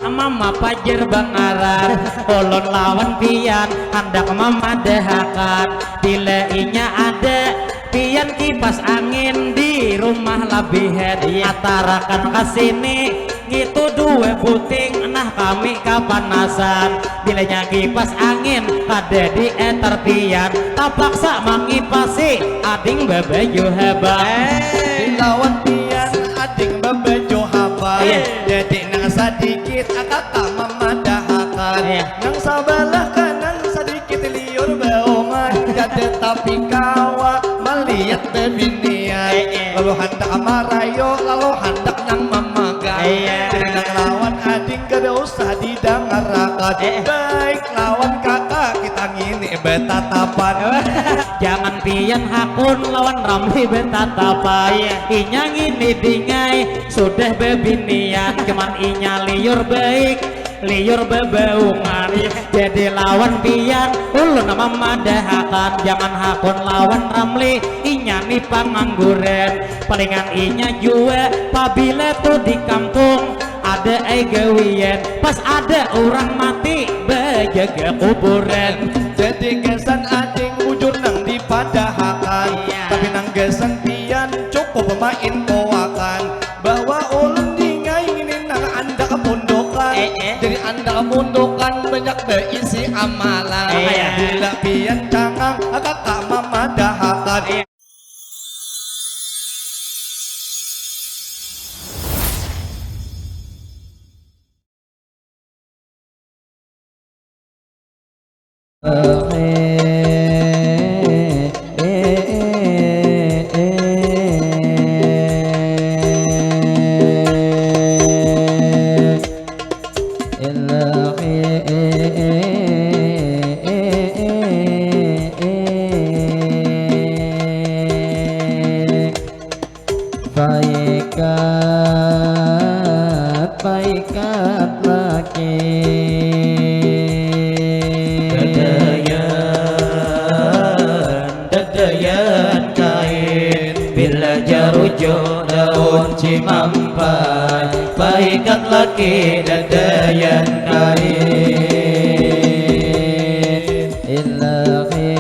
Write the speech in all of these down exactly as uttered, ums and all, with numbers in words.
Mama pajar bangaran, ulun lawan pian handak mamadahakan. Bila inya ada, pian kipas angin di rumah labihan. Iya. Atarakan ka sini, ngitu dua buting, nah kami kapanasan. Bilanya kipas angin kada di etar pian, tapaksa mangipasi ading babaju habang. Dilawan pian ading babaju habang. Iya. Jadi nang sadikit akak mamadahakan. Iya. Nang sabalah kanan sadikit liur baungan. Kada tapi kawa malihat babinian. Eh, eh. Lalu handak marayo, lalu handak nang mamagang. Iya. Jadi nang lawan ading kada usah didangarakan. Eh. Baik lawan kakak kita ngini batatapan. Jangan pian hakun lawan Ramli batatapan. Iya. Inya ngini dingai sudah babinian, cuman inya liur baik, liur babaungan. Iya. Jadi lawan pian ulun mamadahakan, jangan hakun lawan Ramli, inya ni pangangguran. Palingan inya jua pabila tu di kampung ada ai gawian, pas ada urang mati bajaga kuburan. Jadi gasan ading bujur nang dipadahakan. Iya. Tapi nang gasan pian cukup mainfoakan bahwa ulun dingai ngini nang andak mundukan. Eh, eh. Jadi andak mundukan banyak baisi amalan. Iya. Bila pian cangang kakak mamadahakan. Iya. Paikat, paikat laki. Dadayan, dadayan kain, bila jarujuk daun cimampai. Paikat laki dadayan kain. Ilahi.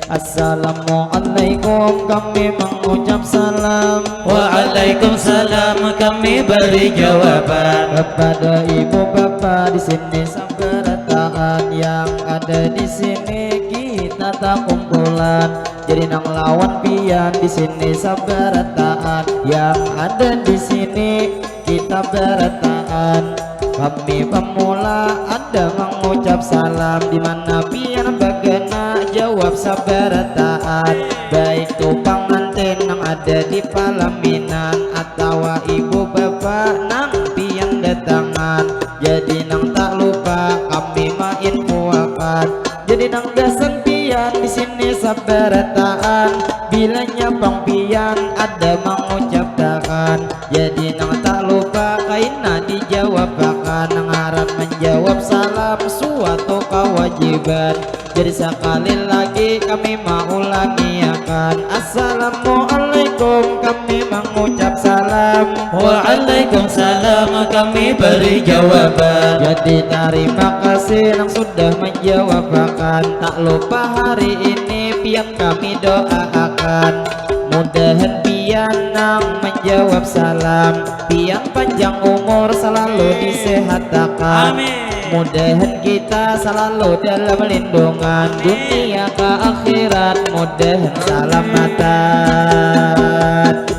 Assalamualaikum, kami mengucap salam. Waalaikumsalam, kami beri jawaban. Kepada ibu bapa di sini sabarataan yang ada di sini kita tak kumpulan. Jadi nang lawan pian di sini sabarataan yang ada di sini kita barataan. Kami pemula ada mengucap salam di mana pian bagana jawab sabarataan. Baik tu pangantin nang ada di palaminan atawa ibu bapa nang pian datangan. Jadi nang tak lupa kami mainfoakan. Jadi nang gasan pian di sini sabarataan. Bilanya pang pian ada mengucap takan. Jadi nang tak lupa kaina dijawabakan. Nang ngaran menjawab salam suatu kewajiban. Jadi sekali lagi kami maulangiakan. Assalamualaikum, kami mengucap salam. Waalaikumsalam, kami beri jawaban. Jadi terima kasih nang sudah menjawabakan. Tak lupa hari ini pian kami doaakan. Mudahan pian nang menjawab salam, pian panjang umur selalu disehatakan. Amin. Mudahan kita selalu dalam lindungan dunia ke akhirat. Mudahan salamatan.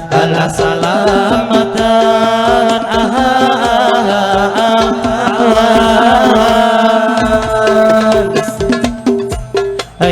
Alah salamatan. Aha, aha, aha.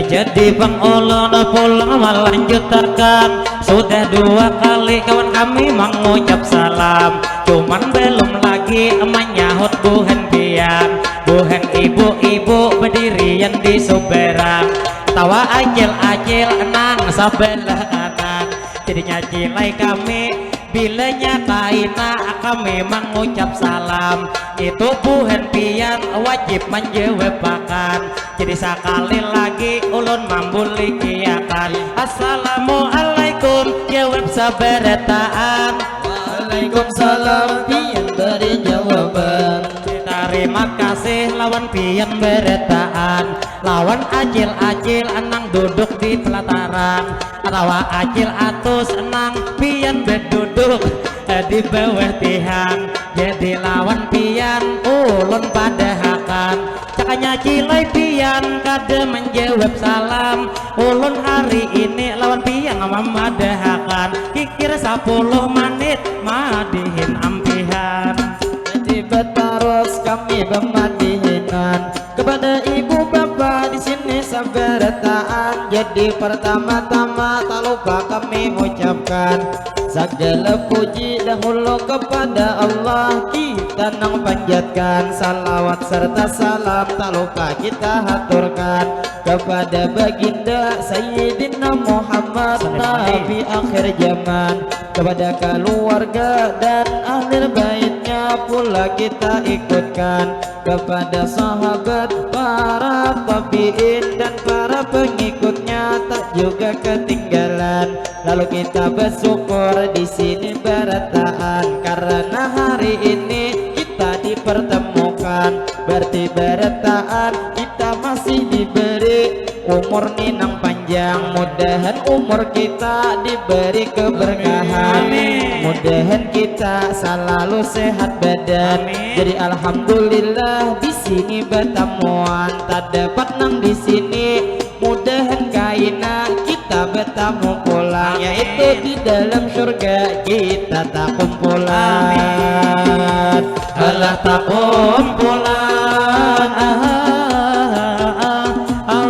Jadi pang ulun pulang melanjutakan. Sudah dua kali kawan kami mengucap salam, cuman belum lagi menyahut buhan pian. Buhan ibu-ibu berdirian di suberang, tawa acil-acil nang sebelah kanan. Jadi nyacilai kami Bilanya kaina kami mangucap salam, itu buhan pian wajib manjawabakan. Jadi sakali lagi ulun mambulikiakan, "Assalamualaikum," jawab sabarataan. "Waalaikumsalam," pian bari jawaban. Tarima kasih lawan pian barataan, lawan acil-acil nang duduk di pelataran, atawa acil atus nang pian beduduk di bawah tihang. Jadi lawan pian ulun padahakan, cakanya cilai pian kada menjawab salam. Ulun hari ini lawan pian mamadahakan, kikir sapuluh manit madihin ampihan. Jadi batarus kami bamadihinan kepada ibu bapa di sini sabarataan. Jadi pertama-tama tak lupa kami ucapkan sagala puji dahulu kepada Allah. Kita nang panjatkan salawat serta salam tak lupa kita haturkan kepada baginda Sayyidina Muhammad Nabi akhir zaman, kepada keluarga dan ahli baitnya pula kita ikutkan, kepada sahabat, para tabiin dan para pengikutnya tak juga ketinggalan. Lalu kita bersyukur di sini barataan karena hari ini kita dipertemukan. Berarti barataan kita masih diberi umur ni nang panjang. Mudahan umur kita diberi keberkahan. Amin. Mudahan kita selalu sehat badan. Amin. Jadi alhamdulillah di sini batamuan, tadapat nang di sini. Mudahan kaina kita batamu pulang, yaitu di dalam surga kita takumpulan. Alah takumpulan, ah, ah, ah, ah.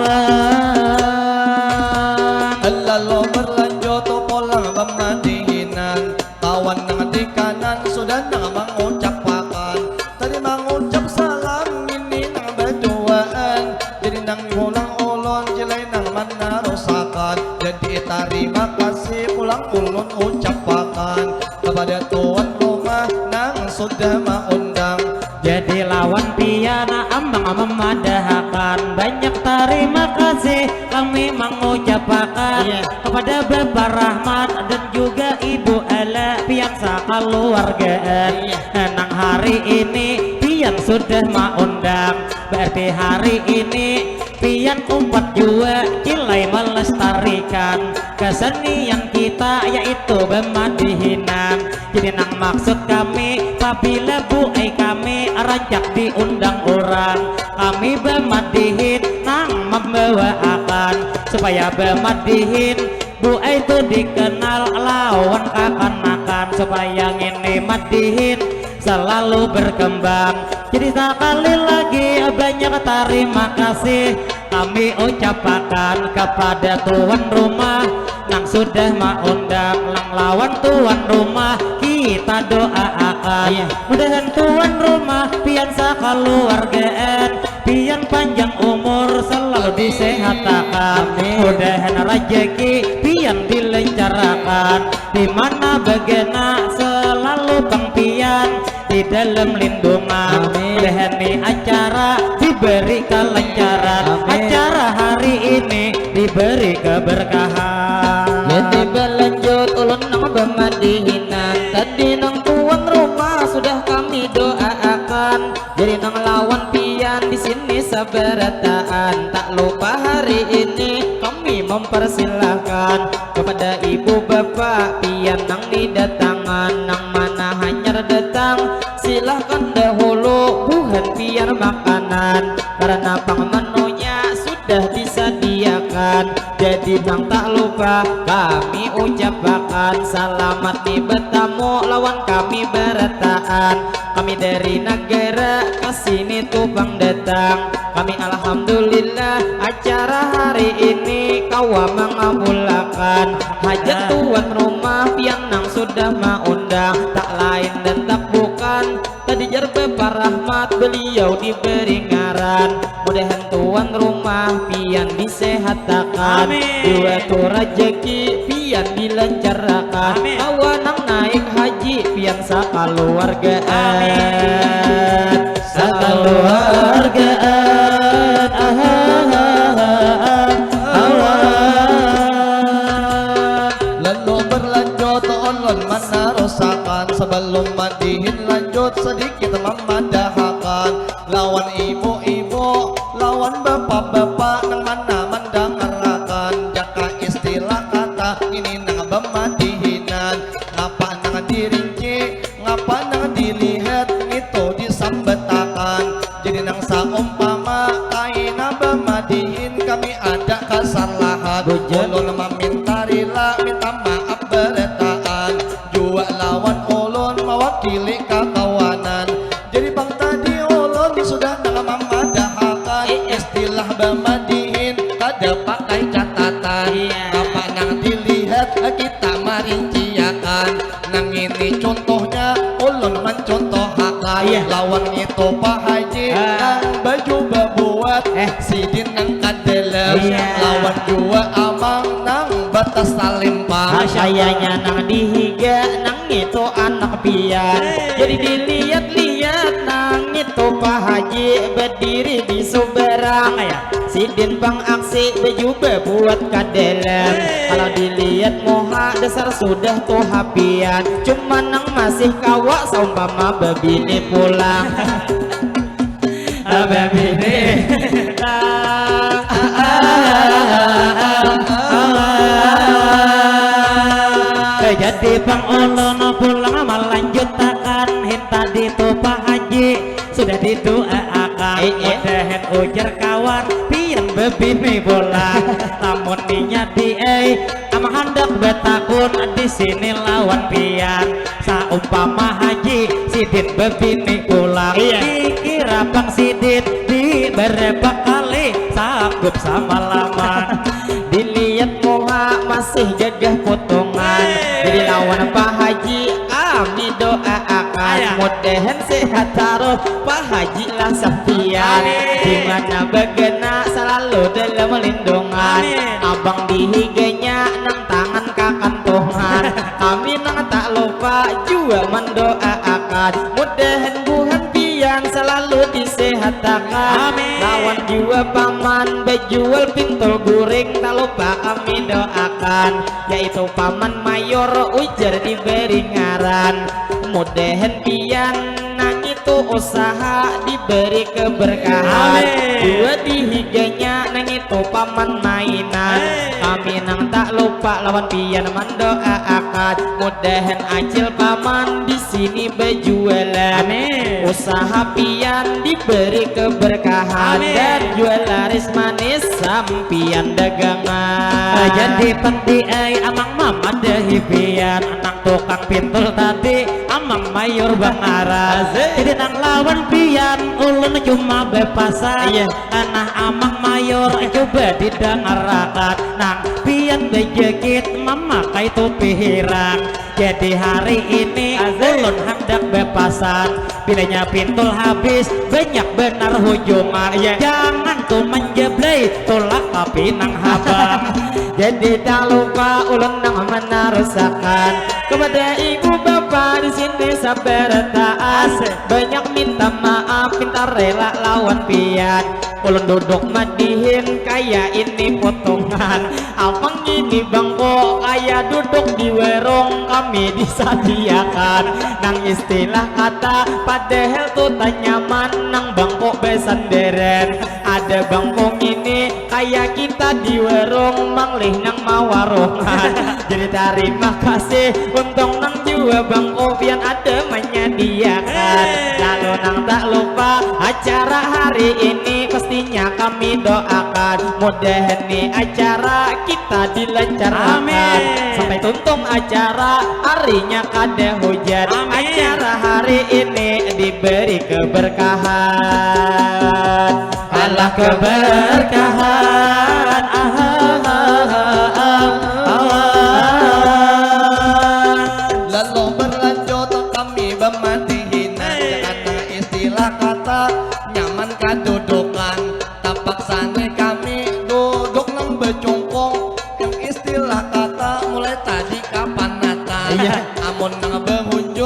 Lalu berlanjut pulang bamadihinan, kawan nang di kanan sudah nang mangucapakan. Tadi mangucap salam ini nang baduaan, jadi nang pulang ulun cilai nang manarusakan. Jadi tarima kasih pulang ulun ucapakan kepada tuan rumah nang sudah maundang. Jadi lawan pian ambang mamadahakan, banyak tarima kasih kami mangucapakan. Iya. Kepada Bapa Rahmat dan juga Ibu Ella pian sakaluargaan. Iya. Nang hari ini pian sudah maundang, berarti hari ini pian umpat jua cilai melestarikan kesenian kita, yaitu bamadihinan. Jadi nang maksud kami, pabila buai kami rancak diundang urang, kami bamadihin nang mambawaakan supaya bamadihin buai tu dikenal lawan kakanakan, supaya ngini madihin selalu berkembang. Jadi sakali lagi banyak tarima kasih kami ucapakan kepada tuan rumah nang sudah maundang, nang lawan tuan rumah kita doaakan. Iya. Mudahan tuan rumah pian sakaluargaan, pian panjang umur selalu disehatakan. Amin. Mudahan rajaki pian dilencarakan, di mana bagana selalu pang pian di dalam lindungan. Amin. Mudahan ni acara diberi kelancaran. Amin. Acara hari ini diberi keberkahan. Jadi balanjut ulun nang bamadihinan, tadi nang tuan rumah sudah kami doaakan. Jadi nang lawan pian di sini sabarataan, tak lupa hari ini kami mempersilahkan kepada ibu bapa pian nang didatangan, nang mana hanyar datang, silahkan dahulu buhan pian makanan, karena pang menunya sudah disediakan. Jadi nang tak lupa kami ucapakan, selamat ni batamu lawan kami barataan. Kami dari nagara kasini tu pang datang. Kami alhamdulillah acara hari ini kawa mangabulakan hajat tuan rumah pian nang sudah maundang. Tak lain dan tak bukan, tadi jar Bapa Rahmat beliau diberi ngaran. Mudahan tuan rumah pian disehatakan. Amin. Dua tu rajaki pian dilancarakan. Amin. Kawa nang naik pian sakaluargaan. Sakaluargaan. Lalu berlanjut ulun manarusakan, sebelum madihin lanjut sedikit mamadahakan. Lawan ibu-ibu, lawan bapa-bapa nang mana mandangarakan, jaka istilah kata ini nang bamadihinan. Ngapa nang dirinci, ngapa nang dilihat, ngitu disambatakan. Jadi nang saumpama kaina bamadihin, kami ada kasalahan. Ulun maminta rila, minta maaf barataan jua lawan ulun mawakili kakawanan. Jadi pang tadi ulun sudah nang mamadahakan, istilah bamadihin kada pakai catatan. Apa nang dilihat kita marinciakan. Nang ini contohnya ulun mancontohakan. Lawan ngitu Pak Haji nang baju babuat, sidin nang ka dalam. Lawan jua amang nang batas talimpang. Kayanya nang dihiga nang ngitu anak pian. Jadi dilihat-lihat nang ngitu Pak Haji badiri di subarang. Sidin pang aksi baju babuat ka dalam. Kalau dilihat muha dasar sudah tuha pian. Cuma nang masih kawa saumpama babini pulang. Babini. Jadi pang ulun pulang malanjutakan, hintadi tu Pak Haji sudah diduaakan. Mudahan ujar kawan pian babini pulang. Lamun inya di ai, amang handak batakun di sini lawan pian. Saumpama Haji sidin babini pulang, dikira pang sidin di berapa kali sanggup samalaman. Dilihat muha masih gagah putungan. Jadi lawan Pak Haji kami doaakan, mudahan sehat taruh Pak Haji lah sampian. Di mana bagana salalu dalam lindungan. Abang di higanya nang tangan kakantungan. Kami nang tak lupa jua mandoaakan, mudahan buhan pian salalu disehatakan. Lawan jua paman bajual pintul guring, tak lupa kami doakan, yaitu paman mayor ujar diberi ngaran. Mudahan pian nang itu usaha diberi keberkahan. Jua di higanya nang itu paman mainan. Kami nang tak lupa lawan pian mandoaakan, mudahan acil paman di sini bajualan. Usaha pian diberi keberkahan dan jua laris manis sampian dagangan. Jadi pang di ai amang mamadahi pian, nang tukang pintul tadi amang mayor bangaran. Jadi nang lawan pian ulun cuma bapasan. Nah amang mayor coba didangarakan, nang pian bejekit mamakai tupi hirang. Jadi hari ini ulun handak bapasan, bilanya pintul habis banyak banar hujungan. Jangan tu manjablai, tulak ka pinang habang. Jadi tak lupa ulun nang manarusakan, kepada ibu bapa di sini sabarataan, banyak minta maaf, minta rela lawan pian. Ulun duduk madihin kaya ini putungan. Apang ini bangko kaya duduk di warung kami disadiakan. Nang istilah kata padahal tu tanyaman, nang bangko basandaran. Ada bangko ini kaya kita di warung manglih nang mawarungan. Jadi tarima kasih untung nang jua bangko pian ada manyadiakan. Lalu nang tak lupa acara hari ini pastinya kami doakan, mudahan ni acara kita dilancarkan sampai tuntung acara, harinya kada hujan. Acara hari ini diberi keberkahan. Alah keberkahan. Lalu berlanjut kami bamadihinan, kata istilah kata nyaman kadudukan. Tapaksani kami duduk nang bacungkung, yang istilah kata mulai tadi kapanatan. Amun nang bahunjung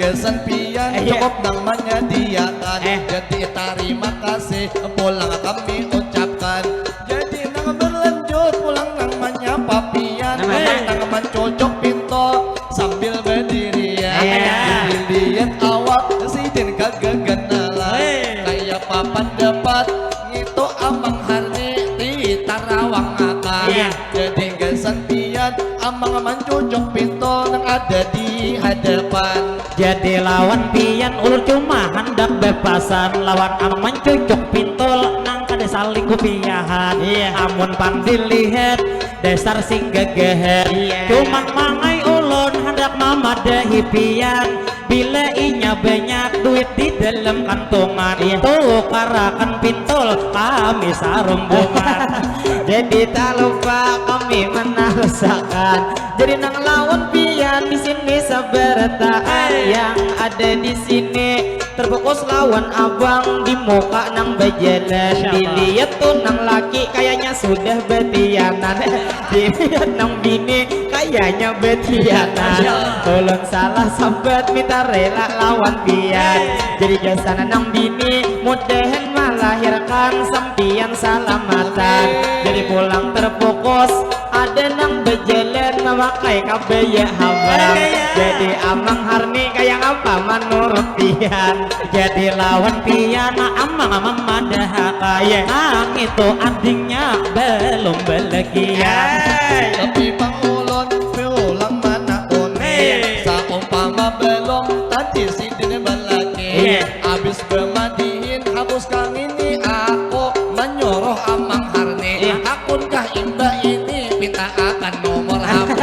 Gasan pian, iya, cukup nang manyadiakan. Eh. Jadi tarima kasih pulang kami ucapkan. Jadi nang berlanjut pulang nang manyapa pian. Nang, eh, nang mancucuk pintol sambil berdirian. Iya. Dilihat awak sidin kagaganalan. Weh. Kaya papan dapat ngitu Amang Harni di Tarawang akan. Iya. Jadi gasan pian Amang mancucuk pintol nang ada di hadapan. Jadi lawan pian ulun cuma handak berpasan lawan Amang mancucuk pintol nang kada saling kupiahan. Iya. Amun pang dilihat dasar sing gagahan. Iya. Cuma mangai ulun handak mamadahi pian. Bila inya banyak duit di dalam kantungan, iya, tukarakan pintol kami sarumbungan. Jadi tak lupa kami menarusakan. Jadi nang lawan pian di sini sabarataan, hey, yang ada di sini terfokus lawan abang di muka nang bajalan. Masya Allah. Dilihat tuh nang laki kayaknya sudah betianan. Dilihat nang bini kayaknya betianan. Masya Allah. Ulun salah sambat minta rela lawan pian. Hey. Jadi gasan nang bini mudahan melahirkan sampian salamatan. Amin. Jadi pulang terfokus ada nang bajalan memakai kabaya habang. Kabaya. Jadi Amang Harni kaya apa manurut pian? Jadi lawan pian Amang mamadahakan. Iya. Nang itu adingnya belum balagian. Hey. Tapi pang ulun pulang manakuni. Hey. Saumpama belum tadi sidin balaki. Iya. Habis bemadihin habus kang ini aku menyuruh Amang Harni. Iya. Hakunkah imbah ini minta akan nomor H P?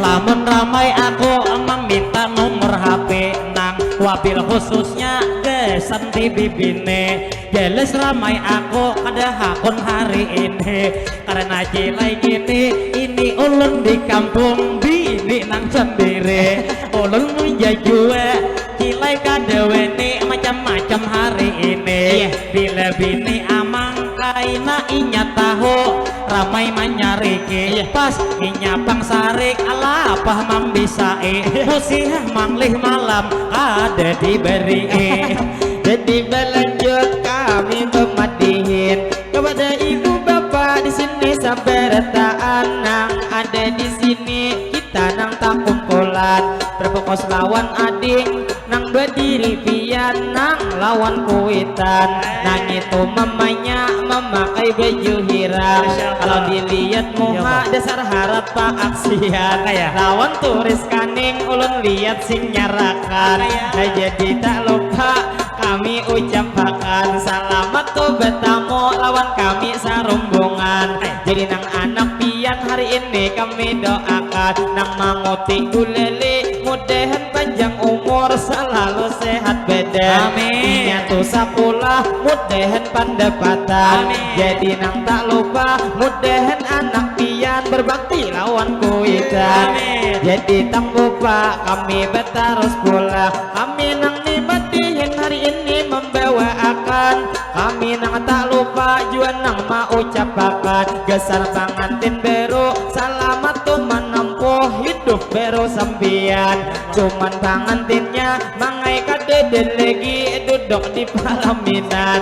Lamun ramai aku meminta nomor H P nang wabil khususnya gasan di bibini. Jelas ramai aku kada hakun hari ini karena cilai ini, ini ulun di kampung bini nang sendiri. Ulun munja jua cilai kada wani macam-macam hari ini. Iya. Bila bini Amang kaina inya tahu ramai manyariki. Iya. Pas inya pang sarik alapah mambisai. Iya. Musih manglih malam kada dibarii. Jadi balanjut kami bemadihin kepada ibu bapa di sini sabarataan nang ada di sini, kita nang takumpulan berfokus lawan ading nang badiri pian nang lawan kuitan. Nang itu mamanya memakai baju hirang. Masya Allah. Kalau dilihat muha, iya, Bang, dasar harat paaksian. Apa ya? Lawan turis kaning ulun lihat sing nyarakan. Apa ya? Nah, jadi tak lupa kami ucapakan selamat tu bertamu lawan kami sarumbungan. Jadi nang anak pian hari ini kami doakan, nang manguti gulali mudahan panjang umur selalu sehat badan. Amin. Inya tu sakulah mudahan pandapatan. Amin. Jadi nang tak lupa mudahan anak pian berbakti lawan kuitan. Amin. Jadi tang lupa kami batarus pulang. Kami nang dimadihin hari ini membawaakan. Kami nang tak lupa jua nang maucapakan gasan pangantin baru salamat tu manampuh hidup baru sampian. Cuman pangantinnya mangai kadada lagi duduk di palaminan.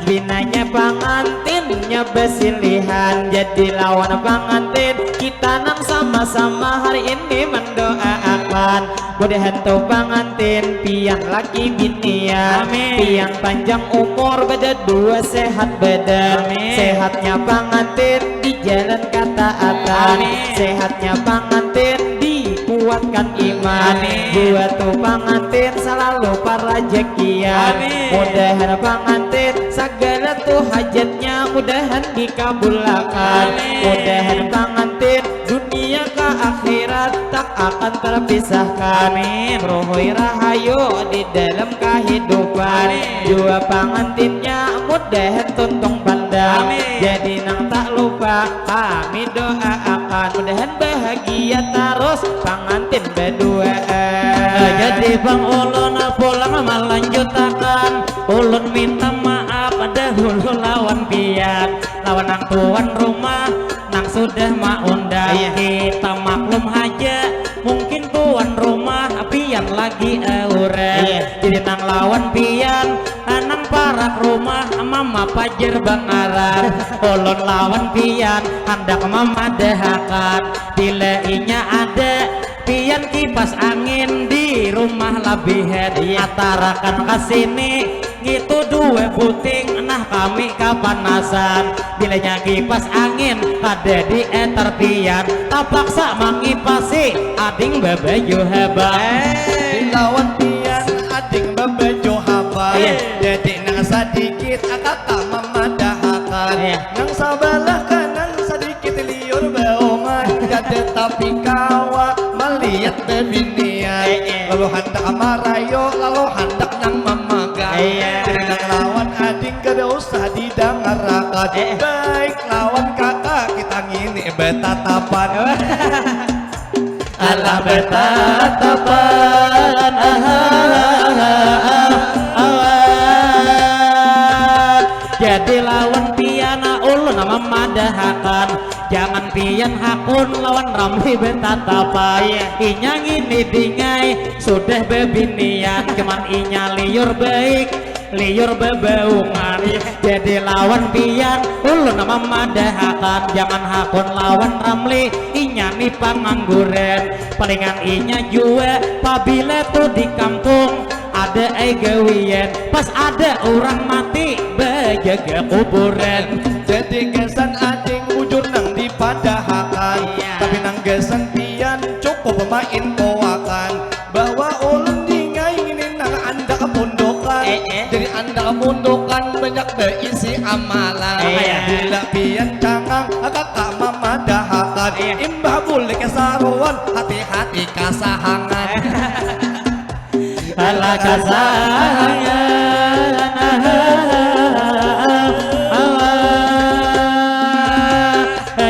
Binanya pangantinnya basilihan jadi lawan pangantin kita nang sama-sama hari ini mendoaakan. Mudahan tu pangantin pian laki binian. Amin. Pian panjang umur badadua sehat badan. Amin. Sehatnya pangantin di jalan kataatan. Amin. Sehatnya pangantin dikuatkan iman. Amin. Jua tu pangantin selalu parajakian. Amin. Mudahan pangantin sagala tu hajatnya mudahan dikabulakan. Amin. Mudahan pangantin dunia ka akhirat tak akan terpisahkan. Amin. Ruhui rahayu di dalam kahidupan. Amin. Jua pangantinnya mudahan tuntung pandang. Amin. Jadi nang tak lupa kami doaakan mudahan bahagia tarus pangantin baduaan. Nah, jadi bang ulun pulang malanjutakan, ulun minta maaf dahulu lawan pian, lawan nang tuan rumah nang sudah maundang. Iya. Kita maklum haja, mungkin tuan rumah pian lagi aura. Jadi nang lawan pian, nang parak rumah mama pajar bangaran. Ulun lawan pian handak mamadahakan, bila inya ada pian kipas angin di rumah labihan. Atarakan ka sini ngitu dua buting, nah kami kapanasan. Bilanya kipas angin kada di etar pian, tapaksa mangipasi ading babaju habang. Dilawan pian ading babaju habang. Jadi nang sadikit akaka mamadahakan. Nang sabalah kanan sadikit liur baungan. Kada tapi kawa malihat babinian. Lalu handak marayu, lalu handak nang mamagang. Jadi nang lawan ading kada usah didangarakan. Baik lawan kaka kita ngini batatapan. Alah batatapan, awan. Jadi lawan pian ulun mamadahakan, jangan pian hakun lawan Ramli batatapan. Inya ngini dingai sudah babinian, cuman inya liur baik, liur babaungan. Jadi lawan pian ulun mamadahakan, jangan hakun lawan Ramli, inya ni pangangguran. Palingan inya jua pabila tu di kampung ada ai gawian, pas ada urang mati bajaga kuburan. Jadi gasan ading bujur nang dipadahakan, tapi nang gasan pian cukup main kowakan. Bahwa ulun dingai ngini nang andak mundukan. Jadi andak mundukan banyak baisi amalan. Bila pian cangang kaka mamadahakan, imbah bulik saruan hati-hati kasahangan. Alah kasahangan.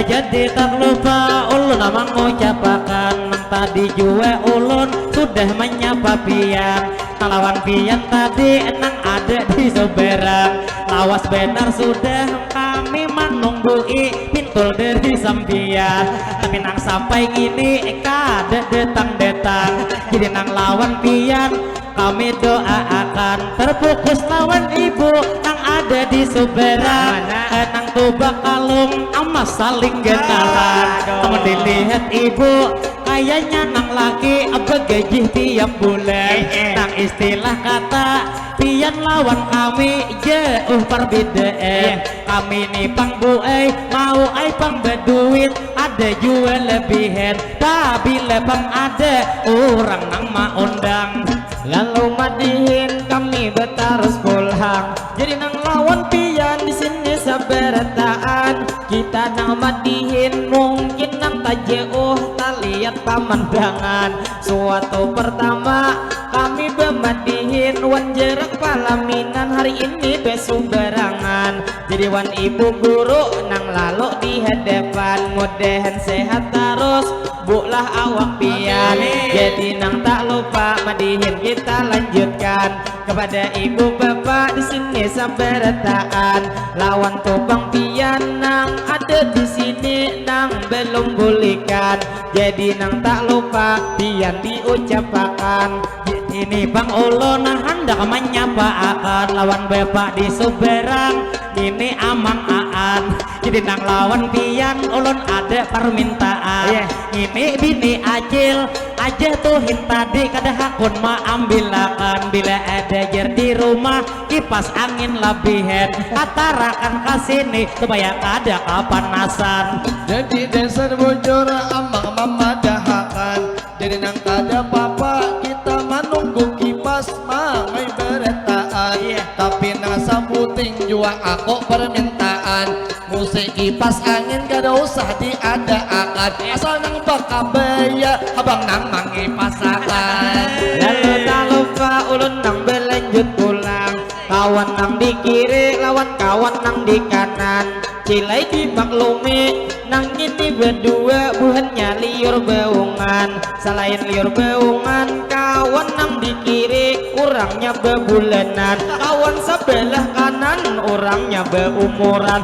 Jadi tak lupa ulun mangucapakan, nang tadi jua ulun sudah manyapa pian. Nang lawan pian tadi nang ada di subarang. Lawas banar sudah kami manunggui pintul dari sampian. Tapi nang sampai ngini kada datang-datang. Jadi nang lawan pian kami doaakan terpukus lawan ibu nang ada di subarang. Nang tu bakalung amas saling ganahan. Amun dilihat ibu kayanya nang laki bagajih tiap bulan. Nang istilah kata pian lawan kami jauh parbidaan. Kami ni pang buai mau ai pang baduit, ada jua lebihan. Pabila pang ada urang nang maundang, lalu madihin kami batarus pulang. Jadi nang lawan pian di sini sabarataan, kita nang madihin mungkin nang tajauh talihat pamandangan. Suatu pertama kami bamadihin wan jarak palaminan hari ini basubarangan. Jadi wan ibu guru nang lalu di hadapan, mudahan sehat tarus bu lah awak pian. Jadi nang tak lupa madihin kita lanjutkan kepada ibu bapak di sini sabarataan lawan tubang pian nang ada di sini nang belum bulikan. Jadi nang tak lupa pian diucapakan. Ini pang ulun handak manyapaakan lawan bapak di subarang, ini amang aan. Jadi nang lawan pian ulun ada parmintaan. Ini bini acil aja tuhin tadi kada hakun maambilakan, bila ada jar di rumah kipas angin labihan, atarakan ka sini supaya kada kapanasan. Jadi dasar bujur amang mamadahakan. Jadi nang kada papa kita manunggu kipas mangai barataan. Tapi nang sabuting jua aku permintaan. Musik kipas angin kada usah diadaakan. Asal nang bakabaya habang nang mangipasakan. Lalu tak lupa ulun nang balanjut pulang. Kawan nang di kiri lawan kawan nang di kanan. Cilai dimaklumi nang ini badua buhannya liur baungan. Salain liur baungan kawan nang di kiri urangnya babulanan. Kawan sabalah kanan urangnya baumuran.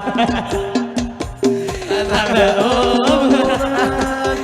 Sabaumuran.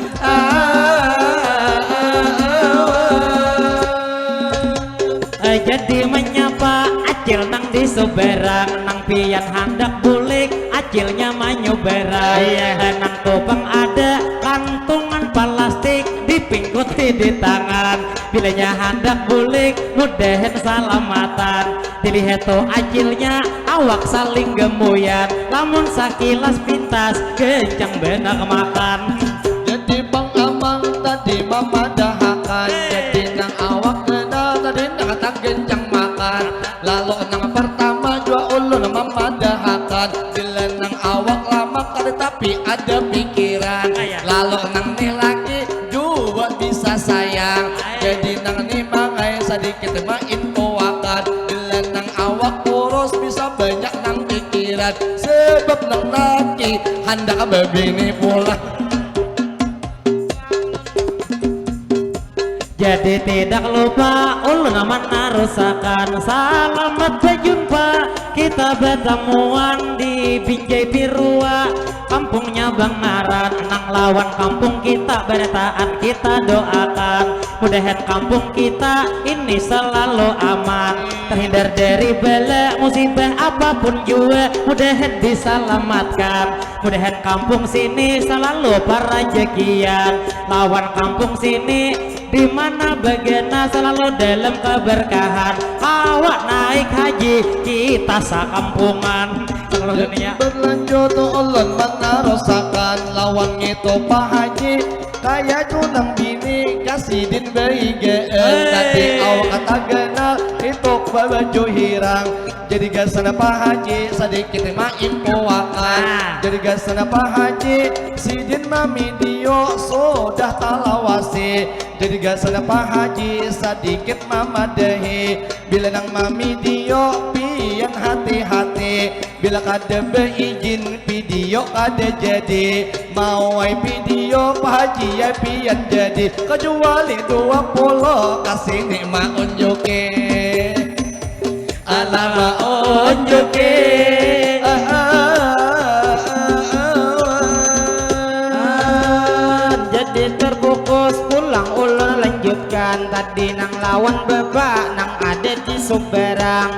Subarang nang pian handak bulik, acilnya manyubarang. Iya. Nang tupang ada kantungan palastik, dipingkuti di tangan. Bilanya handak bulik, mudahan salamatan. Dilihat tu acilnya, awak saling gemuyan. Lamun sakilas pintas, gencang banar makan. Jadi pang amang tadi mamadahakan, jadi nang awak kenal tadi nang tagancang makan. Lalu nang pertama jua ulun mamadahakan, bila nang awak lamak kada tapi ada pikiran. Lalu nang nih laki jua bisa sayang. Jadi nang nih mangai sadikit mainfoakan, bila nang awak kurus bisa banyak nang pikiran. Sebab nang laki handak babini pulang. Jadi tidak lupa ulun manarusakan, salamat bajumpa kita batamuan di Binjai Pirua, kampungnya Bang Naran, nang lawan kampung kita barataan, kita doakan mudahan kampung kita ini selalu aman, terhindar dari bala musibah apapun jua, mudahan disalamatkan. Mudahan kampung sini salalu parajakian, lawan kampung sini di mana bagana salalu dalam keberkahan. Kawa naik haji kita sakampungan. Salalu dunia. Berlanjut ulun manarusakan, lawan ngitu Pak Haji, kaya tu nang bini kasidin baigaan. Hei. Tadi awak taganal itu babaju hirang. Jadi gasan Pak Haji sadikit mainfoakan. Nah. Jadi gasan Pak Haji, sidin mamidio sudah talawasi. Jadi gasan Pak Haji sadikit mamadahi. Bila nang mamidio pian hati-hati. Bila kada baijin pidio kada jadi. Mau ai pidio Pak Haji ya pian jadi. Kecuali dua puluh kasini maunjuki. Alah maunjuki. Jadi terfokus pulang ulun lanjutkan. Tadi nang lawan bapak nang ada di subarang.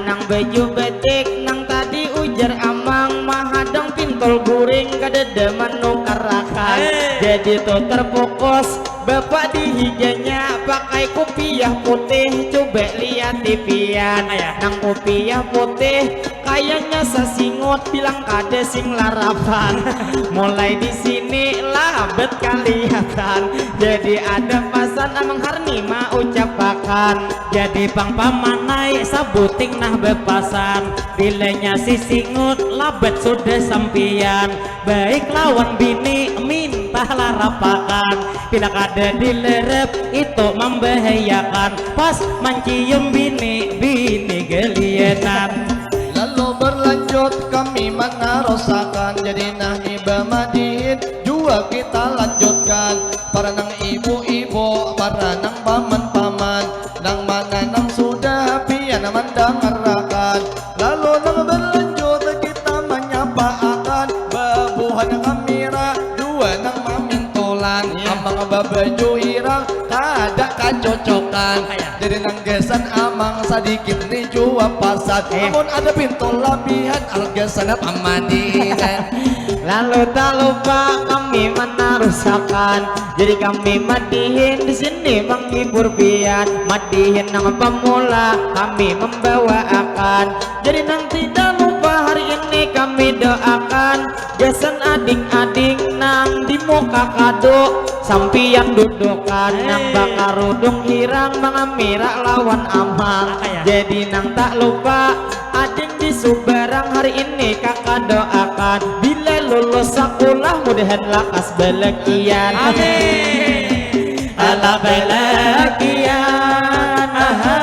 Nang baju batik nang tadi ujar amang mahadang pintul guring kadada manukarakan. Hei. Jadi tu terfokus. Bapak di higanya pakai kupiah putih, coba lihat pian. Apa ya? Nang kupiah putih kayanya sasingut bilang kada sing larapan. Mulai di sini labet kalihatan. Jadi ada pasan Amang Harni mau ucapakan. Jadi pang pamanai sabuting nah bepasan. Bilanya sisingut labet sudah sampian. Baik lawan bini minta larapakan, bila kada dilerep itu mambahayakan, pas mancium bini, bini gelianan. Lalu berlanjut kami manarusakan, jadi nah iba madihin jua kita lanjutkan, para nang ibu-ibu, para nang paman-paman, nang mana nang sudah pian mandangarakan. Lalu nang berlanjut kita manyapaakan babuhan kamira dua nang mamintulan. Iya. Amang babaju hirang kada kacocokan. Apa ya? Jadi nang gasan amang sadikit ni jua pasan. Eh. Amun ada pintul labihan, arga sana pamadiran. Lalu tak lupa kami manarusakan. Jadi kami madihin di sini menghibur pian. Madihin nang pamula kami membawaakan. Jadi nang tidak lupa hari ini kami doakan. Gasan ading-ading nang di muka kado, sampian dudukan. Hei. Nang bakarudung hirang mangamira lawan amang. Apa ya? Jadi nang tak lupa ading di subarang hari ini kaka doakan. Bila lulus sakulah mudahan lakas balakian. Amin. Alah balakian. Aha.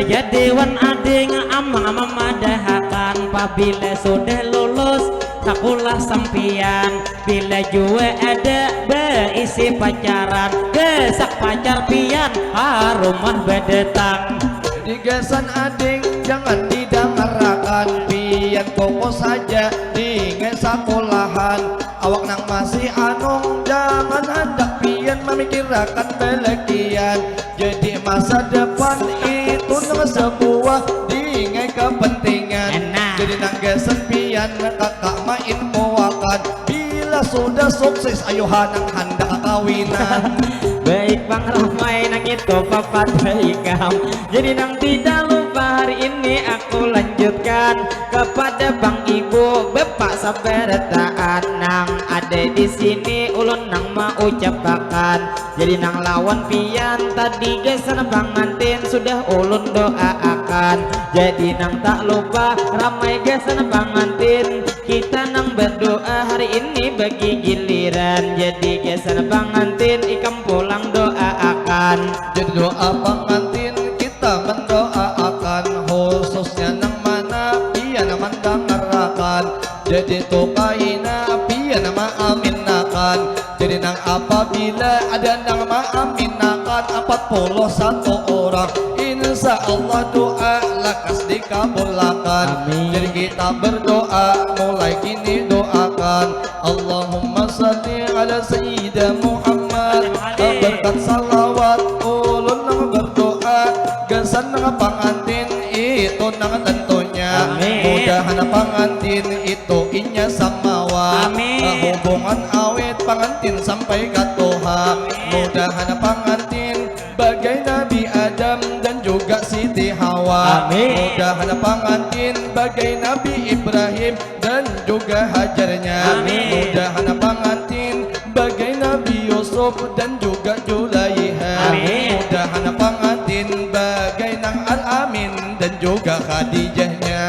Jadi wan ading amang mamadahakan, pabila sudah lulus sakulah sampian, bila jua ada baisi pacaran, gasak pacar pian ka rumah badatang. Di gasan ading jangan didangarakan, pian fokus haja di ngasakulahan. Awak nang masih anum, jangan handak pian mamikirakan balakian. Jadi mas Masa depan itu nang sebuah dingai kepentingan. Jadi nang gasan pian kakak main muakan. Bila sudah sukses, ayo ha nang handak kawinan. Baik pang, ramai nang itu papat ikam. Jadi nang tidak lupa hari ini aku lanjutkan kepada pang ibu bapak sabarataan nang ada di sini, ulun nang maucapakan. Jadi nang lawan pian tadi gasan pangantin sudah ulun doaakan. Jadi nang tak lupa ramai gasan pangantin, kita nang berdoa hari ini bagi giliran. Jadi gasan pangantin ikam pulang doaakan. Jadi doa pangantin kita mendoaakan, khususnya nang mana pian mandangarakan. Jadi tu kaina pian maaminakan. Jadi nang apabila ada nang maaminakan, empat puluh satu orang, insya Allah doa lakas dikabulakan. Amin. Jadi kita berdoa, mulai kini doakan. Allahumma salli ala Sayyidina Muhammad. Berkat salawat ulun nang berdoa, gasan nang pangantin itu nang tentunya. Amin. Mudahan pangantin itu inya samawa. Amin. Hubungan awet pangantin sampai katuha. Amin. Mudahan pangantin bagai Nabi Adam dan juga Siti Hawa. Amin. Mudahan pangantin bagai Nabi Ibrahim dan juga Hajarnya. Amin. Mudahan pangantin bagai Nabi Yusuf dan juga Julaiha. Amin. Mudahan pangantin bagai nang Al-Amin dan juga Khadijahnya.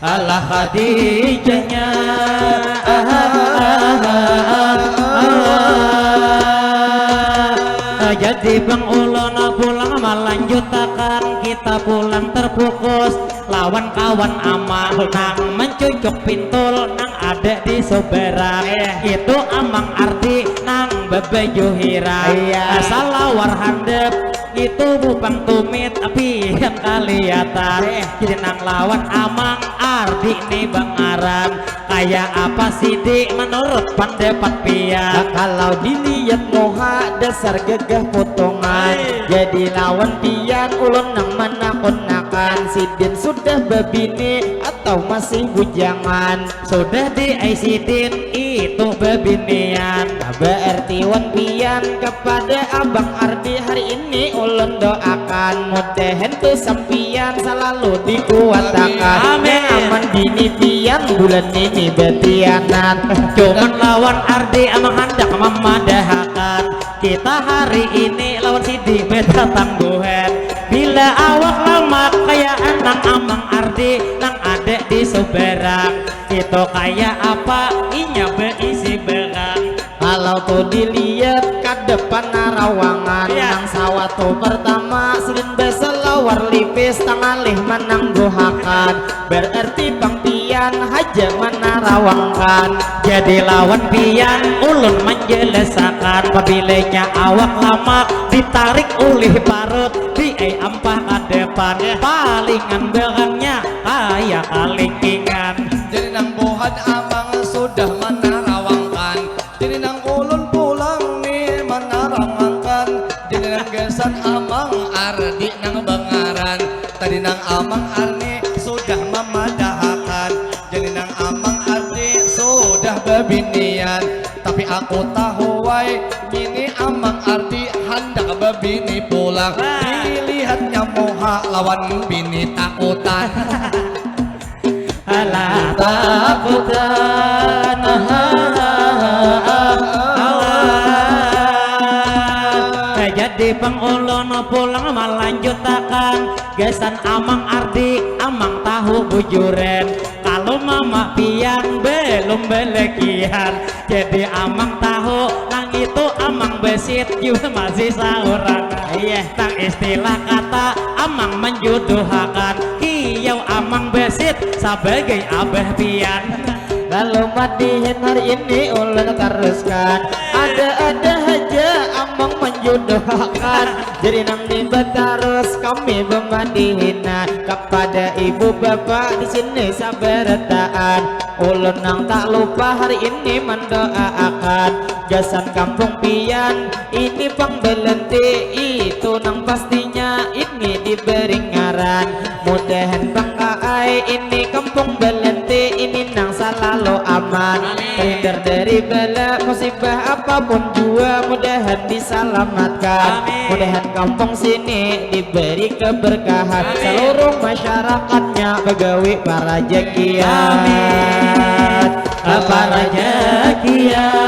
Alah Khadijahnya. Ah, ah, ah, ah, ah. Jadi pang ulun pulang melanjutakan, kita pulang terfokus lawan kawan amal nang mencucuk pintul nang ada di subarang. Eh. Itu Amang Ardi nang babaju hirang. Iya. Salawar handap itu bupang tumit pian kaliatan. Eh. Jadi nang lawan Amang Ardi ni bangaran. Kaya apa sidi menurut pendapat pian? Nah, kalau dilihat muha dasar gagah potongan. Hai. Jadi lawan pian ulun nang manakunakan, sidin sudah babini atau masih bujangan? Sudah di ai sidin itu babinian. Berarti wan pian kepada Abang Ardi hari ini ulun doakan, mudahan tu sampian salalu dikuatakan. Amin. Nyaman bini pian bulan ini batianan. Cuman lawan Ardi Amang handak mamadahakan, kita hari ini lawan sidi batatangguhan. Bila awak lamak kaya nang Amang Ardi nang ada di subarang, itu kaya apa inya baisi barang. Kalau tu dilihat kada panarawangan. Iya. Nang sawat tu pertama sidin basalawar lipis tangalih manangguhakan. Berarti pang pian haja manarawangkan. Jadi lawan pian ulun manjalasakan, pabilanya awak lamak ditarik ulih parut, di ai ampah ka depan. Iya. Palingan barangnya kaya kalingkingan. Jadi nang buhan Amang sudah manarawangkan. Jadi nang ulun pulang ni manarawangkan. Jadi nang gasan Amang Ardi nang bangaran. Tadi nang Amang Ardi sudah mamadahakan. Jadi nang Amang Ardi sudah babinian. Tapi aku tahu wai, ngini Amang Ardi handak babini pulang. Wah. Dilihatnya muha lawan bini takutan. Alah takutan. Alah. Jadi pang ulun pulang malanjutakan gasan Amang Ardi, Amang tahu bujuran. Kalau mama pian belum balakian, jadi Amang tahu nang itu Amang Basit jua masih saurang. Iya. Nang istilah kata Amang manjuduhakan, kiau Amang Basit sabagai abah pian. Lalu madihin hari ini ulun taruskan, ada-ada haja Amang manjuduhakan. Jadi nang ni batarus kami bamadihinan kepada ibu bapa di sini sabarataan. Ulun nang tak lupa hari ini mandoaakan, Gasan kampung pian ini pang belenti, itu nang pastinya ini diberi ngaran. Mudahan pang aai ini kampung belenti ini nang salalu aman. Terhindar dari bala musibah apapun jua, mudahan disalamatkan. Mudahan kampung sini diberi keberkahan. Seluruh masyarakatnya bagawi parajakian. Parajakian.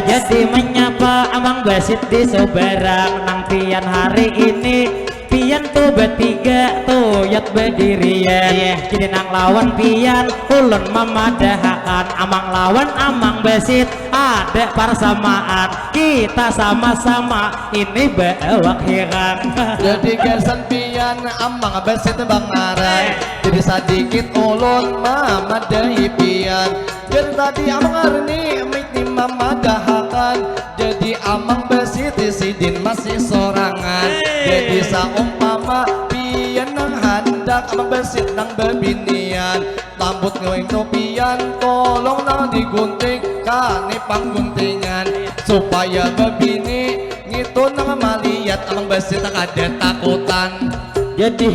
Jadi menyapa Amang Basit di subarang nang pian hari ini. Pian tu batiga tuyat badirian. Jadi nang lawan pian ulun mamadahakan Amang lawan Amang Basit ada parsamaan. Kita sama-sama ini baawak hirang. Jadi gasan pian Amang Basit bangaran. Jadi sadikit ulun mamadahi pian. Jar tadi Amang Arni mik ni mamadahakan. Jadi Amang Basit sidin masih sorangan. Jadi saumpama pian nang handak Amang Basit nang babinian. Lambut ngiwing tu pian tolong nang digunting kani pangguntingan. Supaya babini ngitu nang maliat Amang Basit kada takutan. Jadi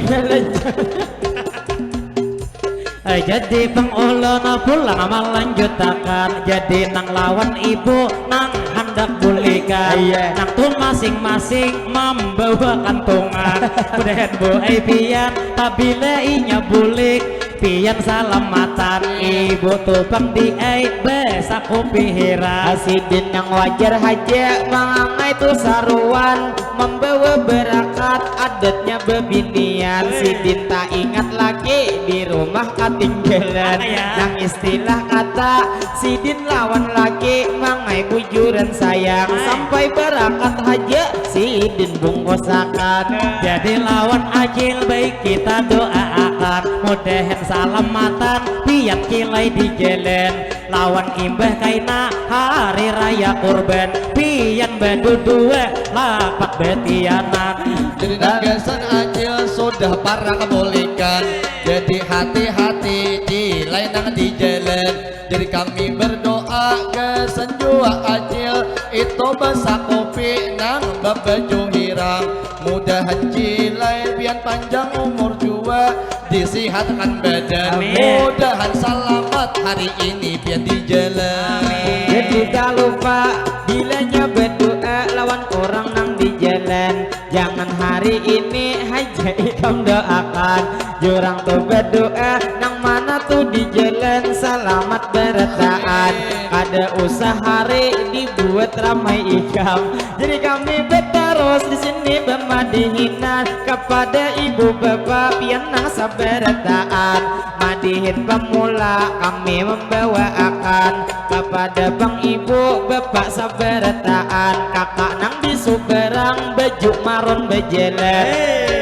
Eh, jadi pang ulun pulang malanjutakan. Jadi nang lawan ibu nang handak bulikan. Iya. Nang tu masing-masing mambawa kantungan. Mudahan bu ai pian pabila inya bulik pian salamatan. Ibu tu pang di ai basakupi hirang. Sidin nang wajar haja mangangai tu saruan. Membawa berakat adatnya bebinian. Sidin tak ingat lagi di rumah katinggalan. Nang istilah kata sidin lawan laki mangai bujuran sayang. Sampai berakat haja sidin bungkusakan. Jadi lawan acil baik kita doaakan. Mudahan salamatan pian kilai di jalan. Lawan imbah kaina hari raya kurban pian badudua lapat batianak. Jadi nang gasan acil sudah parang bulikan. Jadi hati-hati cilai nang di jalan. Jadi kami berdoa gasan jua acil itu basakupi nang babaju hirang. Mudahan cilai pian panjang umur jua. Disihatkan badan. Mudahan salamat hari ini pian di jalan. Jadi tak lupa bilanya berdoa lawan orang nang di jalan. Jangan hari ini haja ikam doakan. Jurang tu berdoa nang mana tu di jalan salamat berataan. Kada usah hari dibuat ramai ikam. Jadi kami betarus di sini bemadihinan kepada ibu bapa pian nang sabarataan. Madihin pemula kami membawaakan kepada bang ibu bapa sabarataan. Kakak nang di subarang baju maron bajalan.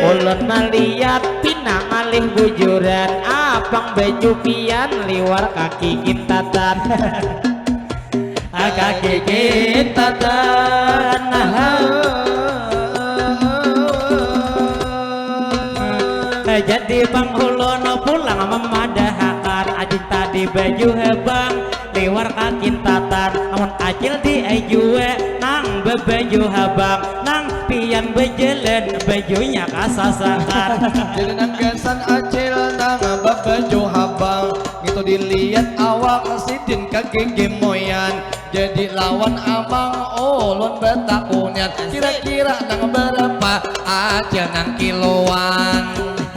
Ulun malihat pina ngalih bujuran. Apang baju pian liwar kaki kintatan. Kaki kintatan. Jadi pang ulun pulang mamadahakan ajin tadi baju habang liwar kakintatan. Amun acil di ai jua nang babaju habang nang pian bajalan bajunya kasasakan. Jadi nang gasan acil nang babaju habang ngitu dilihat awak sidin kagigi moyan. Jadi lawan amang ulun batakunian kira-kira nang barapa acil nang kiloan.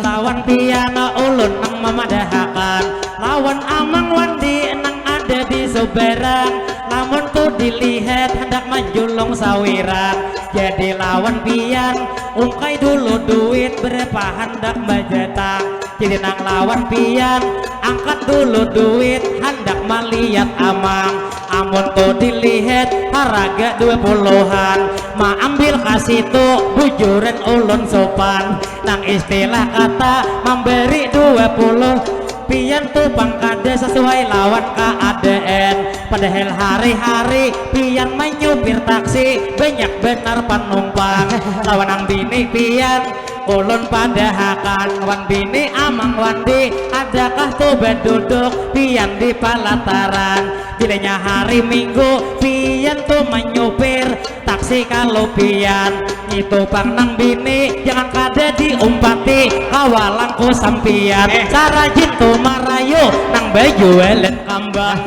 Lawan pian ulun nang mamadahakan lawan amang wandi nang ada di subarang. Lamun tu dilihat handak manjulung sawiran. Jadi lawan pian ungkai dulu duit berapa handak bajatang. Jadi nang lawan pian angkat dulu duit handak malihat amang. Amun tu dilihat haraga dua puluhan maambil ka situ bujuran ulun sopan. Nang istilah kata mambari dua puluh. Pian tu pang kada sasuai lawan kaadaan. Padahal hari-hari pian manyupir taksi banyak banar panumpang. Lawan nang bini pian Ulun padahakan wan bini Amang Wandi, adakah tu beduduk pian di palataran? Bilanya hari Minggu pian tu menyupir taksi kalu pian. Ngitu pang nang bini, jangan kada diumpati, kawa langku sampian. Eh. Sarajin tu marayu nang bajualan kambang.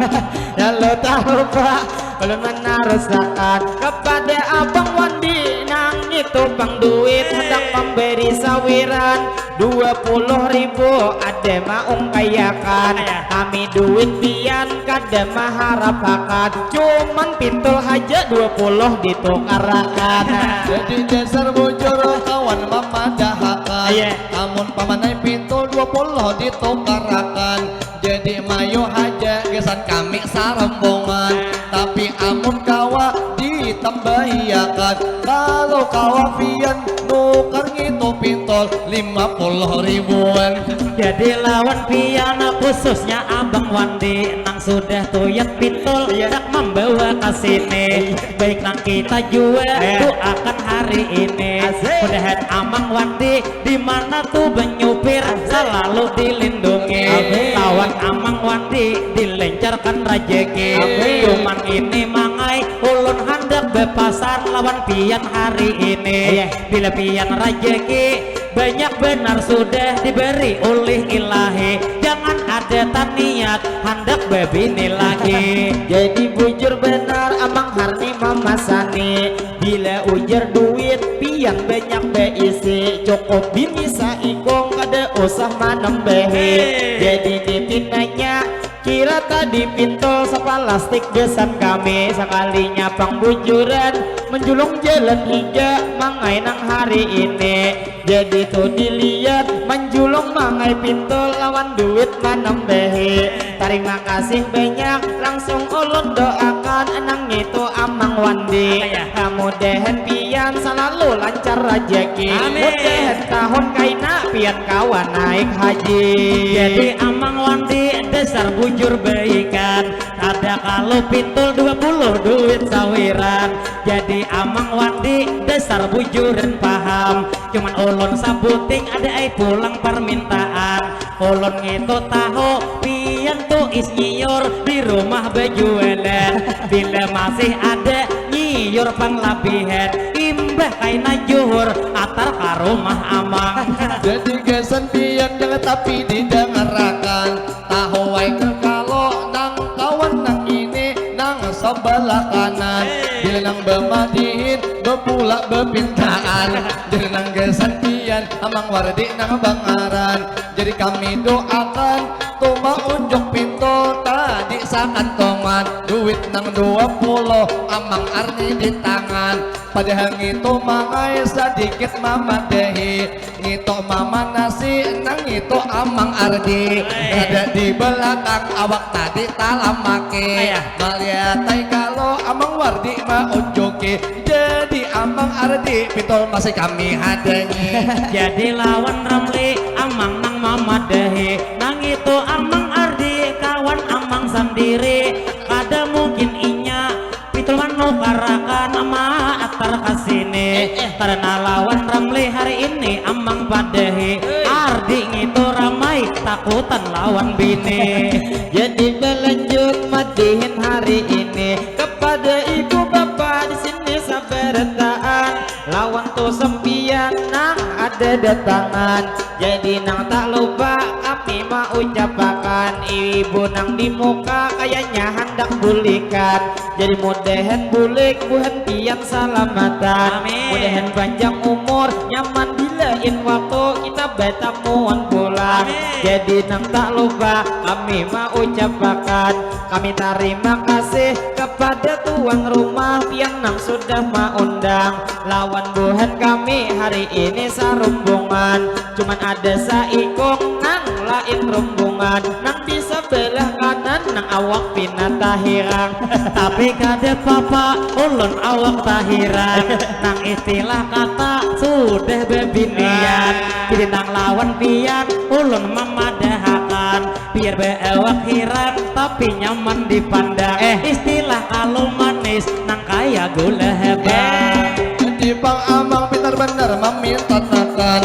Ya lo tahu pak, ulun menarusakan kepada Abang Wandi nang ngitu pang duit, hendak memberi sawiran dua puluh ribu, ada maungkayakan. Kami duit pian kada maharapakan, cuman pintul haja dua puluh ditukarakan. Jadi dasar bujur kawan mamadahakan. Iya. Amun pamanai pintul dua puluh ditukarakan, jadi mayu haja gasan kami sarombongan. Tapi amun kawa ditambahiakan, kalau kawa pian nukar ngitu pintul lima puluh ribuan. Jadi lawan pian khususnya Abang Wandi nang sudah tuyat pintul, iya, hendak membawa ke sini. Iya. Baik nang kita jua, iya, doakan hari ini. Asik. Mudahan Amang Wandi di mana tu benyupir, asik, selalu dilindungi. Amin. Lawan Amang Wandi dilancarkan rajaki. Amin. Cuman ini mangai ulun handak bepasan lawan pian hari ini. Iya. Bila pian rajaki banyak benar sudah diberi oleh Ilahi, jangan ada taniat handak bebini lagi. Jadi bujur benar Amang Harni mamasani, bila ujar duit pian banyak beisi, cukup bini saikung kada usah manambahi. Hei. Jadi ni pinanya kira tadi pintul sepalastik gasan kami, sekalinya pang bujuran menjulung jalan higa mangai nang hari ini. Jadi tu dilihat menjulung mangai pintul lawan duit manambahi. Tarima kasih banyak, langsung ulun doakan nang itu Amang Wandi. Apa ya? Mudahan pian selalu lancar rajaki. Amin. Mudahan tahun kaina pian kawa naik haji. Jadi Amang Wandi dasar bujur baikan, ada kalu pintul dua puluh duit sawiran. Jadi Amang Wandi dasar bujuran paham, cuman ulun sabuting ada ai pulang permintaan. Ulun ngitu tahu pian tu is nyiur di rumah bajualan. Bila masih ada nyiur panglabihan, imbah kaina juhur atar ka rumah Amang. Jadi gasan pian jangan tapi didangarakan. Tahu ai kalo nang kawan nang ini nang sebelah kanan. Hei. Bila nang bamadihin bapula bapintaan. Jadi nang gasan pian Amang Wardi nang bangaran. Jadi kami doakan tu maunjuk pintul tadi sakantongan duit nang dua puluh Amang Arni di tangan. Padahal ngitu mangai sadikit mamadahi, ngitu mamanasi nang ngitu Amang Ardi. Hei. Kada di belakang awak tadi talamaki. Ayah. Malihat ai kalo Amang Wardi maunjuki. Jadi Amang Ardi pintul masih kami hadangi. Jadi lawan Ramli Amang nang mamadahi, nang itu Amang Ardi kawan Amang sandiri. Kada mungkin inya pintul manukarakan ama atar ka sini. Eh, eh. Karena lawan Ramli hari ini Amang padahi. Hei. Ardi ngitu ramai takutan lawan bini. Jadi balanjut madihin hari ini kepada ibu bapa di sini sabarataan. Lawan tu sampiyan nang ada datangan. Jadi nang tak lupa kami maucapakan, ibu nang di muka kayanya handak bulikan. Jadi mudahan bulik buhan pian salamatan. Amin. Mudahan panjang umur, nyaman dilain waktu kita batamuan pulang. Amin. Jadi nang tak lupa kami maucapakan, kami tarima kasih kepada tuan rumah pian nang sudah maundang lawan buhan kami hari ini sarumbungan. Cuman ada saikung nang lain rumbungan, nang di sabalah kanan nang awak pina tahirang. Tapi kada papa, ulun awak tahirang. Nang istilah kata sudah bebinian. Ah. Jadi nang lawan pian, ulun mamadahakan. Biar baawak hirang, tapi nyaman dipandang. Eh. Istilah kalu manis, nang kaya gula habang. Eh. Jadi pang Amang pintar banar maminta takan.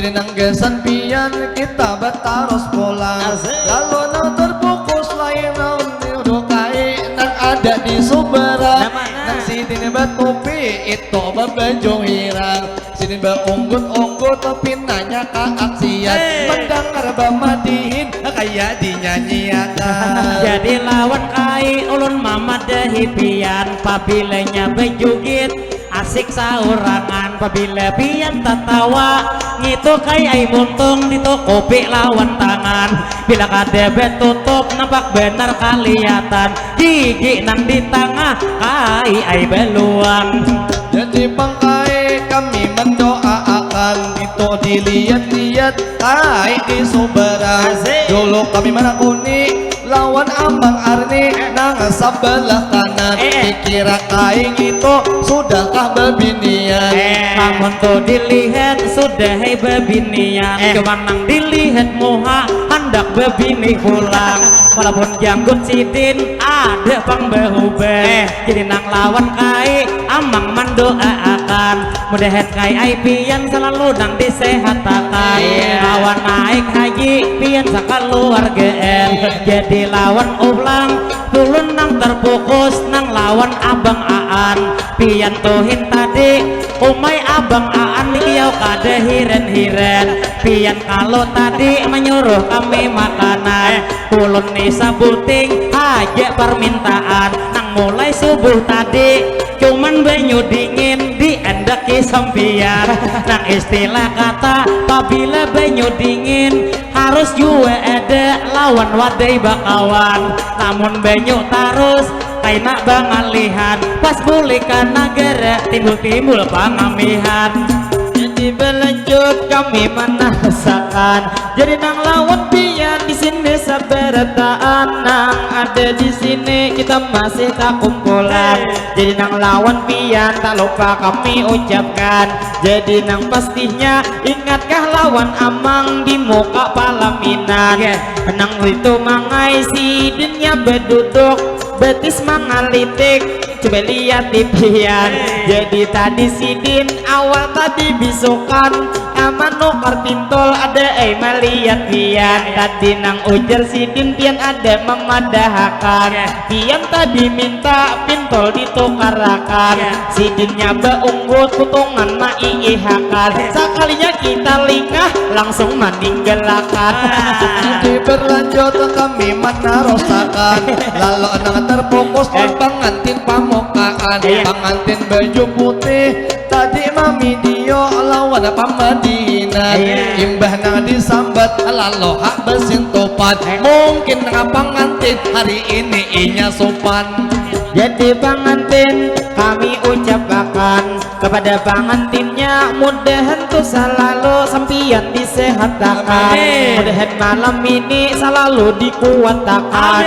Jadi nang gasan pian kita batarus pulang. Lalu nang terfokus lain nang nuduh kai nang ada di subaran. Nang sidin batupi itu babaju hirang. Sidin baunggut-unggut pinanya ka aksian. Mendangar bamadihin kaya dinyanyiakan. Jadi lawan kai ulun mamadahi pian pabilanya bajugit. Asik saurangan pabila pian tatawa. Ngitu kai ai muntung ditukupi lawan tangan. Bila kada batutup nampak banar kalihatan gigi nang di tangah kai ai baluang. Jadi pang kai kami mendoaakan itu dilihat-lihat kai di subaran. Dulu kami menakuni lawan Amang Arni nang sabalah kanan. Dikira kai ngitu sudahkah babinian? Amun tu dilihat sudah ai babinian. Cuman nang dilihat muha handak babini pulang. Walaupun janggut sidin ada pang bahuban. Jadi nang lawan kai Amang mandoaakan. Mudahan kai ai pian salalu nang disehatakan. Lawan naik haji pian sakaluargaan. Jadi lawan ulang ulun nang terfokus nang lawan Abang Aan. Pian tuhin tadi umai Abang Aan ni kiau kada hiran-hiran. Pian kalu tadi manyuruh kami makanan. Ulun ni sabuting haja parmintaan nang mulai subuh tadi. Cuman banyu dingin diandaki sampian. Nang istilah kata pabila banyu dingin harus jua ada lawan wadai bakawan. Lamun banyu tarus kaina bangalihan pas bulik ka nagara timbul-timbul pangamihan. Jadi balanjut kami manasakan. Jadi nang lawan pian di sini sabarataan nang ada di sini kita masih takumpulan. Jadi nang lawan pian tak lupa kami ucapkan. Jadi nang pastinya ingatkah lawan amang di muka palaminan. Nang itu mangai sidinnya beduduk betis mangalitik. Coba lihat di pian. Jadi tadi sidin awal tadi bisukan aman nukar pintol ada ai malihat pian. Tadi nang ujar sidin pian ada mamadahakan. Pian tadi minta pintol ditukarakan. Sidinnya baunggut putungan maiihakan. Sakalinya kita lingah langsung maninggalakan. Jadi berlanjut kami manarusakan. Lalu nang terfokus lawan pangantin pamukaan. Pangantin baju putih tadi mamidio lawan pamadihinan. Imbah nang disambat lalu hak basintupan. Mungkin nang pangantin hari ini inya supan. Jadi pangantin kami ucapakan kepada pangantinnya mudahan tu salalu sampian disehatakan. Mudahan malam ini salalu dikuatakan.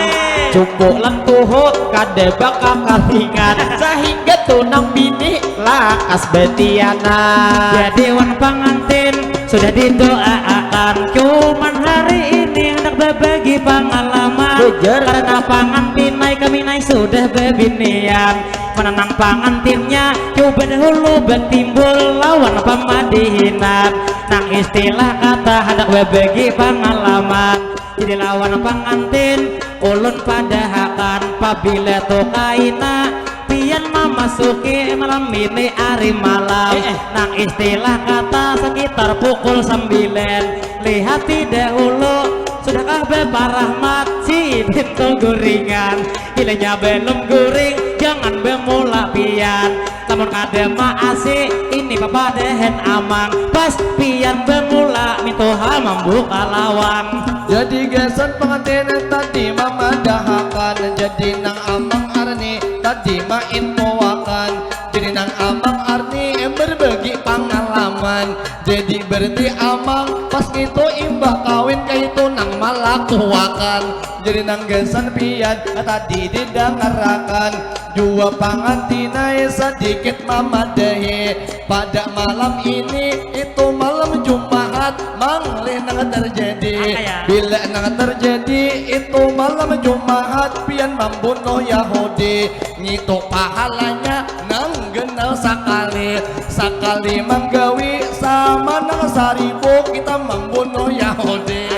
Cupu lan tuhu kada bakakalingan sahingga tu nang bini lakas batianan. Jadi wan pangantin sudah didoaakan cuman hari ini handak babagi pangalaman. Karena pangantin ai kami nai sudah babinian. Menanang pangantinnya coba dahulu batimbul lawan pamadihinan. Nang istilah kata handak babagi pangalaman. Jadi lawan pangantin ulun padahakan pabila tu kaina pian mamasuki malam ini ari malam. Nang istilah kata sekitar pukul sembilan. Lihati dahulu sudahkah baparahmat sidin tu guringan. Bilanya belum guring jangan bamula pian. Lamun kada maasi ini papadahan amang pas pian bamula mintuha mambuka lawang. Jadi gasan pangantin tadi mamadahakan jadi nang amang arni tadi mainfoakan. Jadi nang amang arni berbagi pangalaman. Jadi berarti amang pas ngitu imbah kawin kaitu nang malakuakan. Jadi nang gasan pian tadi didangarakan jua pangantinai sadikit mamadahi pada malam ini itu malam Jumahat manglih nang terjadi. Bila nang terjadi itu malam Jumahat pian mambunuh Yahudi. Ngitu pahalanya nang genal sakali. Sakali manggawi sama nang saribuk Membunuh Yahudi,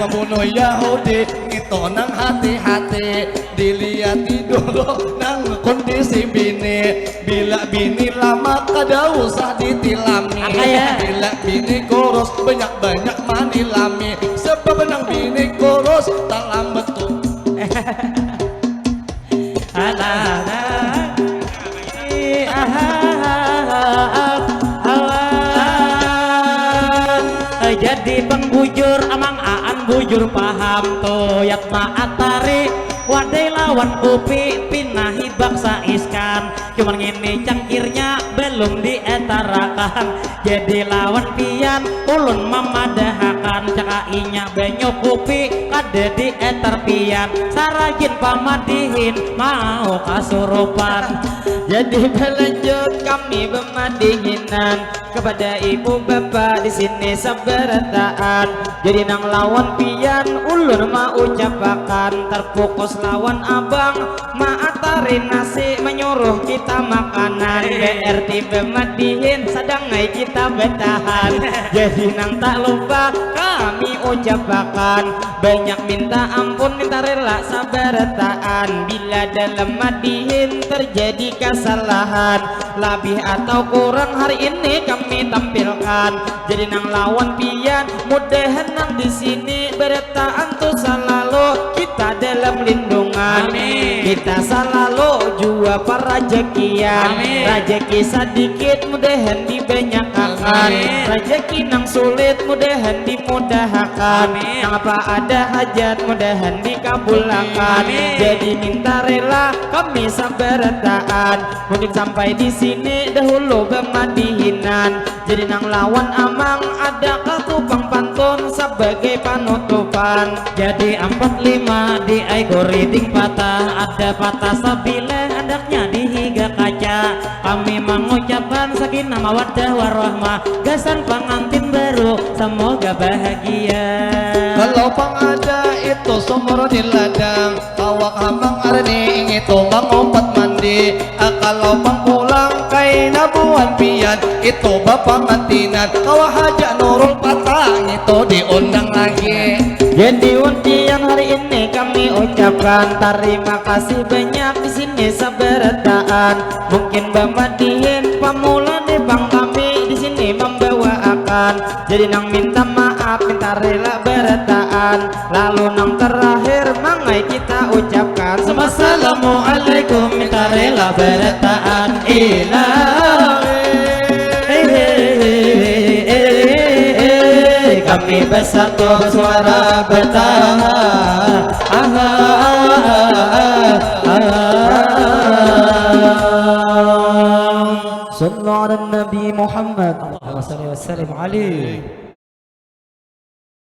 membunuh Yahudi, itu nang hati-hati. Diliati dulu nang kondisi bini. Bila bini lama kada usah ditilami. Bila bini kurus banyak-banyak manilami. Sebab nang bini kurus talam betul. Alah. Jadi pang bujur amang aan bujur paham tu yat maatari wadai lawan kupi pina hibak saiskan cuman ngini cangkirnya belum dietarakan jadi lawan pian ulun mamadahakan caka inya banyu kupi kada dietar pian sarajin pamadihin mau kasurupan. Jadi balanjut kami bamadihinan kepada ibu bapa di sini sabarataan. Jadi nang lawan pian ulun maucapakan terpukus lawan abang maatari nasi menyuruh kita makanan. B R T bamadihin sadangai kita batahan. Jadi nang tak lupa kami ucapakan banyak minta ampun minta rela sabarataan bila dalam madihin terjadi kesalahan. Labih atau kurang hari ini kami tampilkan. Jadi nang lawan pian, mudahan nang di sini berataan tu selalu kita dalam lindungan. Amin. Kita selalu jua parajakian. Amin. Rajaki sadikit mudahan dibanyakan. Amin. Rajaki nang sulit mudahan dimudahakan. Amin. Nang apa ada hajat mudahan dikabulakan. Amin. Jadi minta rela kami sabarataan. Mungkin sampai di sini dahulu bamadihinan. Jadi nang lawan amang ada katu pang pantun sabagai panutupan. Jadi ampat lima di ai guriding patah ada patah sabilah andaknya di higa kaca. Kami mangucapan sakinah mawaddah warahmah gasan pangantin baru semoga bahagia. Kalau pang ada itu sumur di ladang. Awak hamang arni ngitu mangumpat mandi. Kalau pang pulang kaina buhan pian itu bapangantinan. Kawa haja nurul patah ngitu diundang lagi. Jadi untian hari ini kami ucapkan tarima kasih banyak di sini sabarataan. Mungkin bamadihin pamula ni pang kami di sini mambawaakan. Jadi nang minta maaf minta rela barataan. Lalu nang terakhir mangai kita ucapkan. Assalamualaikum minta rela barataan. Ilahi. Kami bersatu suara bertahan. Aha, aha, aha, aha. Sallu ala Nabi Muhammad. Allahumma salli wa sallim alaihi.